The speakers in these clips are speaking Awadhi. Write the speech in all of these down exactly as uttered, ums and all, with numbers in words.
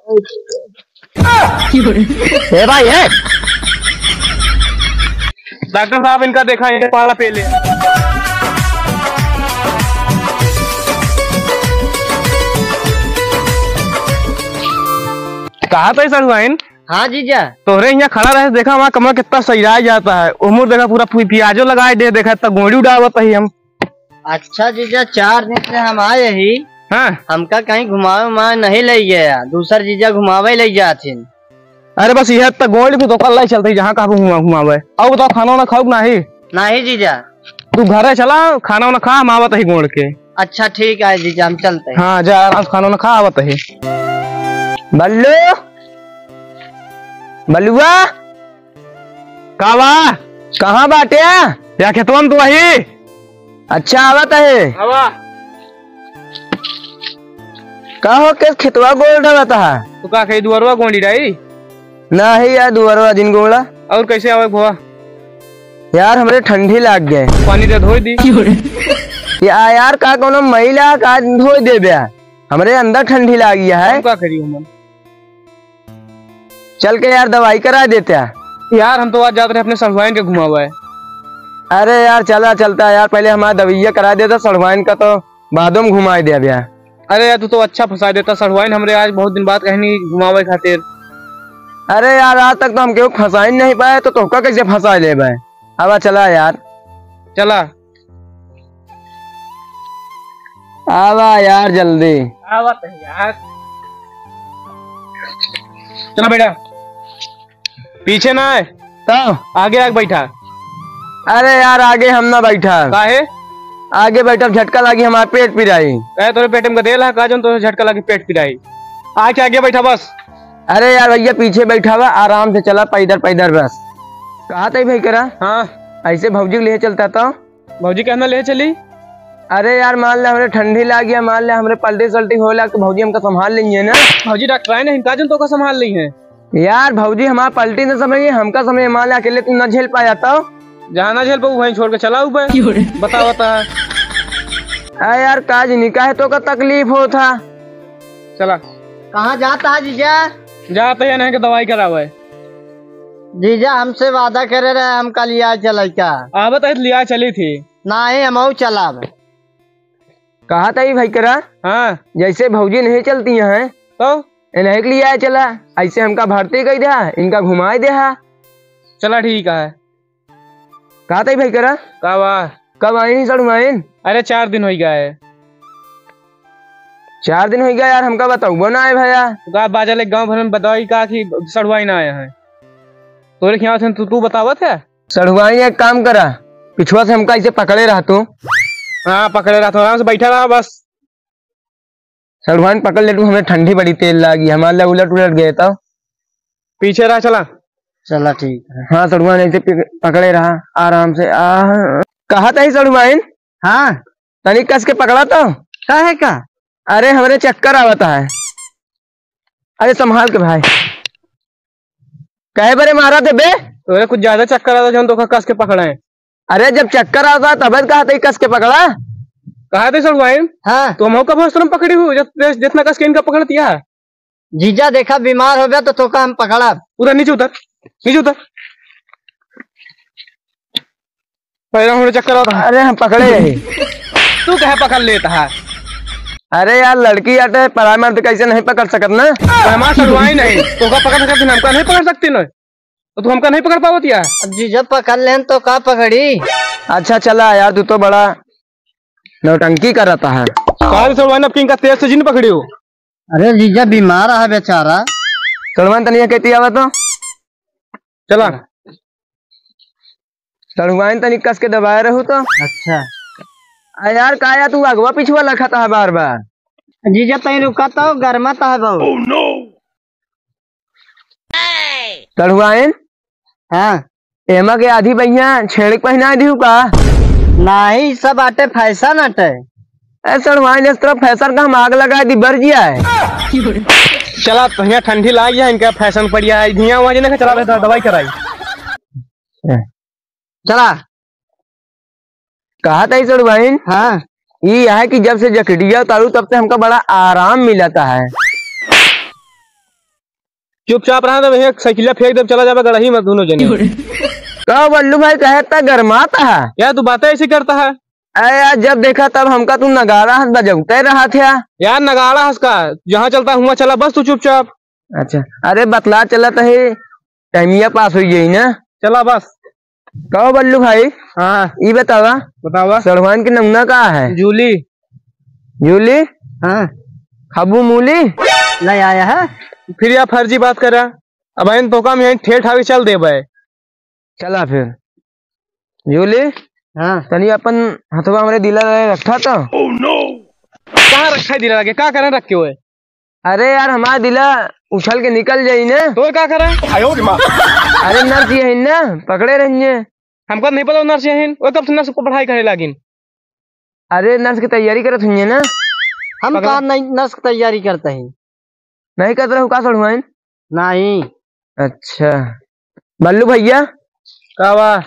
ए भाई, ए! डॉक्टर साहब, इनका देखा, इनके पाला पेले। कहा था सड़ुआइन? हाँ जीजा। तोहरे यहाँ खड़ा रहे, देखा हमारा कमर कितना सैराय जाता है। उमुर देखा पूरा पि-, पियाजो लगाए दे, देखा इतना गोंड़ी उड़ावत ही हम। अच्छा जीजा, चार दिन से हम आए ही। हाँ। हमका कहीं घुमावे उमावे नहीं ले गया, दूसर जीजा घुमावे ले जाथिन। अरे बस यह तक गोड़ भी तो कल ही चलते, जहाँ कहाँ घुमा-, घुमावे। और बताओ, खाना वाना खाओ कि नहीं? नहीं जीजा। तू घरे चला, खाना वाना खा, हम आवत ही गोड़ के। अच्छा ठीक है जीजा, हम चलते हैं। हाँ, जा आराम से खाना वाना खा, आवत ही। बल्लू, बलुआ, का बा? कहाँ बाटे? या खेतवा में तो वही। अच्छा, आवत है। आवा। का हो, के खेतवा गोड़ डालत है? तो का कही, दुअरवा गोंडी डाई? नाही यार, दुअरवा जिन गोड़ा। और कैसे आवे भवा? यार, हमरे ठंडी लाग गए। पानी दे धोई दी। या यार, का कोनो मैला का धोई देबे? हमरे अंदर ठंडी लाग गया है। हम का करी हमन? चल के यार दवाई करा देते हैं। यार हम तो आज जात रहे अपने सढ़ुआइन के घुमावे। अरे यार चला चलता है यार, पहले हमारा दवाइया करा देता सढ़ुआइन का तो बादों में घुमाए दे अब यार। अरे यार तू तो अच्छा फंसा देता सढ़ुआइन, हमरे आज बहुत दिन बाद कहनी घुमावे खातिर। अरे यार आज तक तो हम केहू फंसाई नहीं पाए तो तोहका कैसे फंसा ले भाई। अब चला यार। चला। आवा यार जल्दी। आवत है यार। चला बेटा, पीछे ना है। तो? आगे आके बैठा। अरे यार आगे हम ना बैठा। काहे? आगे बैठा झटका लागी हमारा पेट पिराई। काहे तोरे पेट में गदेल है का जौन तोरे झटका लागी पेट पिराई? आके आगे बैठा बस। अरे यार भैया पीछे बैठा हुआ आराम से चला पैदल पैदल बस। कहा था भाई करा? हाँ। ऐसे भौजी को ले चलता तो? भौजी कहना ले चली? अरे यार, मान ले हमरे ठंडी लाग गया, मान ले हमरे पलटी सलटी हो लाग, तो भौजी हमका संभाल लेंगे ना। भौजी डॉक्टर आए नहीं, का जन तोका संभाल ली है? यार, भौजी हमारा पलटी न समझिए, हमका समझिए, मान ले अकेले तू न झेल पाया तो? जहाँ ना झेल पाऊ, वहीं छोड़ के चला ऊपर। क्यों रे? बता, बता। अरे यार, का जी निकाह है तो का तकलीफ हो था? चला। कहाँ जाता है जीजा? जाता है नहीं के दवाई करावे। जीजा हमसे वादा करे रहे, हम कल लिया चले का? आवत है लिया चली थी। नाही, हमहू चलब। कहा था ई भाई करा? हाँ। जैसे भौजी नहीं चलती हैं, तो? इन्हें के लिए आए चला, ऐसे हमका भर्ती कर दे, इनका घुमाए दे हा। चला ठीक है। कहा था ई भाई करा? का बा? कब आई सड़ुआइन? अरे चार दिन हो गया है। चार दिन हो गया यार, हमका बताऊबो ना है भैया। तो का बाजा ले गाँव भर में बताई का कि सड़ुआइन आया है? तोरे खियाल से तू, तू बतावत है? सड़ुआइन एक काम करा, पिछुआ से हमका ऐसे पकड़े रह तू। हाँ, पकड़े रह तू, आराम से बैठा रहा बस। सड़ुआइन पकड़ ले तू, हमें ठंडी बड़ी तेज लागी, हमारे लिए उलट उलट गए तो। पीछे रहा, चला। चला, ठीक है। हाँ, सड़ुआइन ऐसे पिक-, पकड़े रहा, आराम से। आ, कहा था ही सड़ुआइन? हाँ। तनी कस के पकड़ा तो। काहे का? अरे, हमरे चक्कर आवता है। अरे, संभाल के भाई। काहे बरे मारा थे बे? तोरे कुछ ज्यादा चक्कर आता, जौन तोका कस के पकड़ाए। अरे, जब चक्कर आता, तब कहा था ही कस के पकड़ा। कहा थे सड़ुआइन? हाँ। तो हम कब हस्तरम पकड़ी हूँ, जब, जितना कस के इनका पकड़ती है। जीजा देखा बीमार हो गया तो तोका हम पकड़ब। उधर नीचे उतर, नीचे उतर। पैदा होने चक्कर आता है। अरे हम पकड़े रहे। तू कहे पकड़ लेता है? अरे यार लड़की आटे परामर्श कैसे नहीं पकड़ सकत ना? तो हमारा सड़ुआइन नहीं, तोका पकड़ सकती ना, हमका नहीं पकड़ सकती ना, तो तू हमका नहीं पकड़ पावत यार। अब जीजा पकड़ लेन तो का पकड़ी? अच्छा चला यार, तू तो बड़ा नौटंकी करता है। काल सड़ुआइन अब किनका तेज से जिन पकड़ियो। अरे जीजा बीमार है बेचारा। सड़ुआइन तनिया कहती आवा तो। चला। सड़ुआइन तनी कस के दबाए रहू तो। अच्छा। आ यार, का यार तू अगवा पिछुआ लखत है बार बार? जीजा तई रुका तो, गरमत है बहुत। सड़ुआइन? हाँ। एमा के आधी बहिया छेड़क पहिना दिहू का? नाही, सब आटे फैशन आटे। ए सड़ुआइन, इस तरह फैशन का हम आग लगा दी, बर जिया है। चला, तो यहाँ ठंडी लाग गया, इनका फैशन पड़ गया है। यहाँ वहाँ जाने का चला, दवाई कराई। चला। कहा था सड़ुआइन? हाँ। ये है कि जब से जकड़िया उतारू, तब से हमका बड़ा आराम मिलता है। चुपचाप रहा, तो वहीं साइकिलिया फेंक दे, चला जाबे गड़ही में दोनों जने। का बल्लू भाई, कहे त गरमात है? यार, तू बातें ऐसी करता है। अरे यार, जब देखा तब हमका तू नगाड़ा हस बजौते रहत है। यार, नगाड़ा हस का, जहाँ चलता हुआ चला, बस तू चुपचाप। अच्छा, अरे बतला चलत है, टाइमिया पास होइ गई ना। चला बस। कहो बल्लू भाई। हाँ। ई बतावा। बतावा। सड़वाइन के नमूना का है? जूली। जूली? हाँ। खाबू मूली? नहीं आया है। फिर या फर्जी बात करा। अब इन तोका में ठेठ आगे चल देबे। चला फिर। जूली? हाँ। तनी अपन हथवा हमरे दिला रहे रखा तो। कहाँ रखा है दिला लगे? का करे रख के हुए? अरे यार, हमारा दिला उछल के निकल जाई ने। तो का करे? अरे नर्स ये है ना, पकड़े रहिए। हमका नहीं पता नर्स ये है। वो कब से नर्स को पढ़ाई करे लागिन? अरे नर्स की तैयारी करत हुई ना। हम पकड़ा। का नहीं नर्स की तैयारी करते हैं। नहीं करत रहू का सड़ुआइन? नहीं। अच्छा। बल्लू भैया। का बा?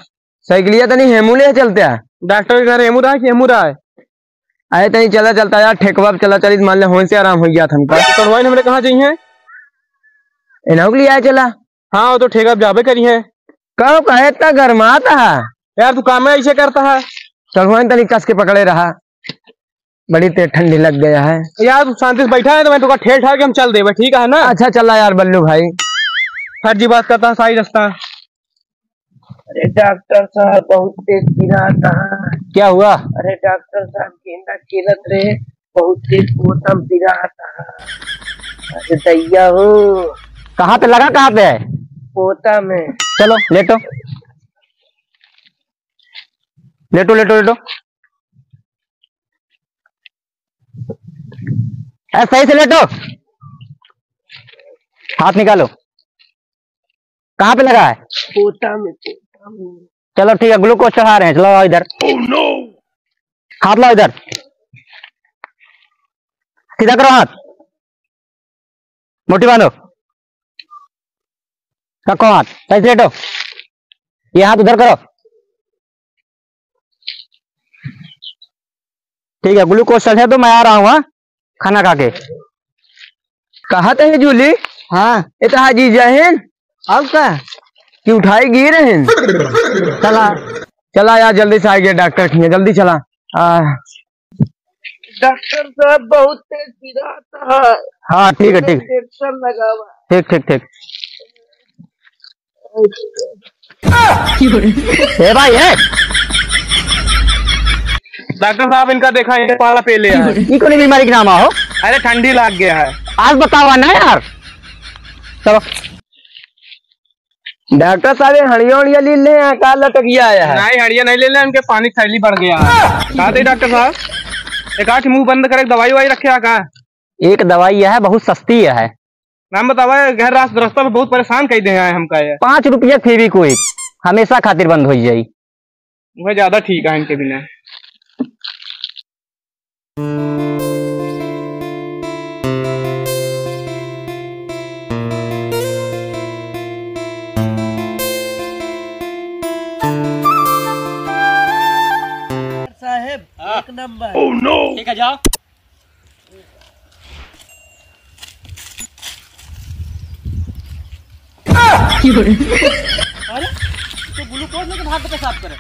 साइकिलिया तनी हेमू ले चलते आ। डॉक्टर के घर हेमू रहा कि हेमू रहा है? अरे तनी चला चलता यार, ठेकवा पे चला चलित, मान ले होन से आराम हो गया था हमका। तो सड़ुआइन हमरे कहाँ जाई है? इन्हों के लिए आए चला। हाँ, वो तो ठेका पे जाबे करी है। कहो कहे इतना गरमात है। यार तू काम में ऐसे करता है। सड़ुआइन तनी कस के पकड़े रहा। बड़ी तेज ठंडी लग गया है। यार, तू शांति से बैठा है, तो मैं तुका ठेल ठाल के हम चल देबे, ठीक है ना? अच्छा, चला यार बल्लू भाई। फर्जी बात करता है, सारी रस्ता। अरे डॉक्टर साहब, बहुत तेज पिरात है। क्या हुआ? अरे डॉक्टर साहब, गेंदा खेलत रहे, बहुत तेज पोता में पिरात है। अरे दैया हो। कहाँ पे लगा, कहाँ पे है? पोता में। चलो, लेटो। लेटो, लेटो, लेटो। ए, सही से लेटो। हाथ निकालो। कहाँ पे लगा है? पोता में, पोता में। चलो ठीक है, ग्लूकोज चढ़ा रहे हैं, चलो आओ इधर। हाथ लाओ इधर, सीधा करो हाथ। मुट्ठी बांधो। रखो हाथ, सही से लेटो। ये हाथ उधर करो। ठीक है, ग्लूकोज चढ़े तो मैं आ रहा हूँ, हाँ? खाना खा के। कहा तो है जूली? हाँ। ये तो हाजी जहन। अब का? कि उठाई गिर हैं। चला। चला यार, जल्दी से आ गया डॉक्टर ठीक है, जल्दी चला। आ, डॉक्टर साहब, बहुत तेज पिरात है। हाँ, ठीक है, ठीक। इंजेक्शन लगावा। ठीक, ठीक, ठीक। ए भाई, ए। डॉक्टर साहब, इनका देखा, ये पाला पे ले आए। ई कौन बीमारी के नाम हो? अरे, ठंडी लाग गया है। आज बतावा ना यार। चलो। डॉक्टर साहब, ये हड़िया उड़िया ली ले हैं, का लटक गया है? नहीं, हड़िया नहीं ले ले, इनके पानी थैली बढ़ गया है। कहा थे डॉक्टर साहब, एक आँख मुंह बंद करे, दवाई वाई रखे हैं का? एक दवाई है, बहुत सस्ती है। नाम बतावा, घर रास-, रास्ता में बहुत परेशान कर दे हैं हमका ये। पाँच रुपया फेविक्विक, हमेशा खातिर बंद हो जाई। वह ज्यादा ठीक है इनके बिना। साहेब, हाँ। एक नंबर। Oh no! ठीक है, जाओ। अरे, तो ग्लूकोज लेके भाग के पेशाब करे।